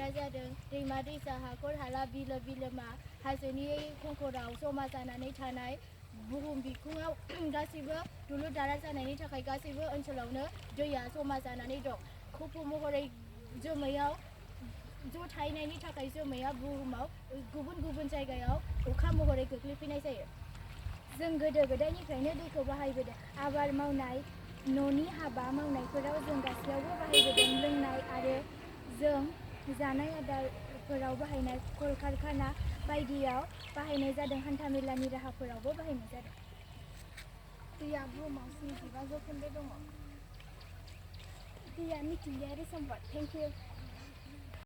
दैफोरा जादों दैमा दैसा हाखर हाला बिलो बिलोमा हाजोनि खंखराव जमा जानानै थानाय बुहुम बिखुङाव गासैबो दुलुर दारा जानायनि थाखाय गासैबो ओनसोलावनो दैया जमा जानानै दं। खफ' महरै जोमैयाव ज' थाहैनायनि थाखाय जोमैया बुहुमाव गुबुन गुबुन जायगायाव अखा महरै गोग्लैफैनाय जायो। जों गोदो गोदायनिफ्रायनो दैखौ बाहायबोदों। आबाद मावनाय, न'नि हाबा मावनायफोराव जों गासैयावबो बाहायबोदों। लोंनाय आरो जों जानाय आदारफोराव बाहायनाय, कलकारखाना बायदियाव बाहायनाय जादों। हान्थामेलानि राहाफोरावबो बाहायनाय जादों। दैया बुहुमाव 75% दङ। दैया मिथिंगायारि सम्पद। Thank you.